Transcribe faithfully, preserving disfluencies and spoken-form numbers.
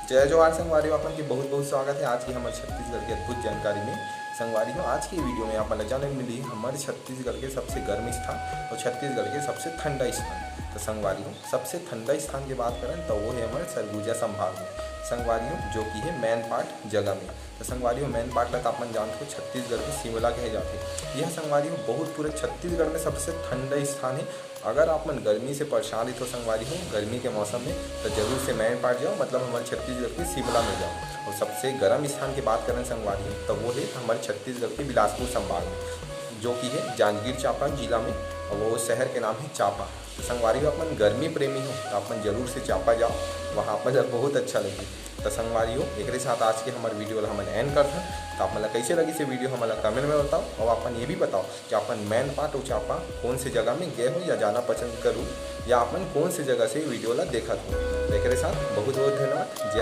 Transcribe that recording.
जय जोहार संगवारी हो, आप मन के बहुत बहुत स्वागत हे आज के हमर छत्तीसगढ़ के अद्भुत जानकारी में। संगवारी हो, आज के वीडियो में आप मन ला जाने मिली हमर छत्तीसगढ़ के सबसे गर्म स्थान और छत्तीसगढ़ के सबसे ठंडा स्थान। तो संगवारी हो, सबसे ठंडा स्थान के बात करन तो वो है हमर सरगुजा संभाग में संगवारी हो, जो कि है मैनपाट जगह में। तो संगवारी हो, मैनपाट ला तो आप मन जानत हो, छत्तीसगढ़ के शिमला कहे जाथे। यह संगवारी हो, बहुत पूरे छत्तीसगढ़ में सबसे ठंडा स्थान है। अगर आप मन गर्मी से परेशान रहिथो संगवारी हो, गर्मी के मौसम में, तो जरूर से मैनपाट जाओ, मतलब हमर छत्तीसगढ़ के शिमला में जाओ। और सबसे गर्म स्थान की बात करें संगवारी हो, तो वो है हमारे छत्तीसगढ़ के बिलासपुर संभाग में, जो कि है जांजगीर चांपा जिला में, और वो शहर के नाम है चांपा। तो संगवारी हो, आप मन गर्मी प्रेमी हो, तो आप मन जरूर से चांपा जाओ, वहाँ आप मन ला बहुत अच्छा लगही। तो संगवारी हो, एकरे साथ आज के हमर वीडियो ला हमन एंड करथन। तो आप मन ला कैसे लगिस ये वीडियो, हमन ला कमेंट में बताओ, और आप मन ये भी बताओ कि आप मन मैनपाट और चांपा कौन से जगह में गए हो या जाना पसंद करू, या आप मन कौन से जगह से वीडियो ला देखत हो। तो एकरे साथ बहुत बहुत धन्यवाद। जय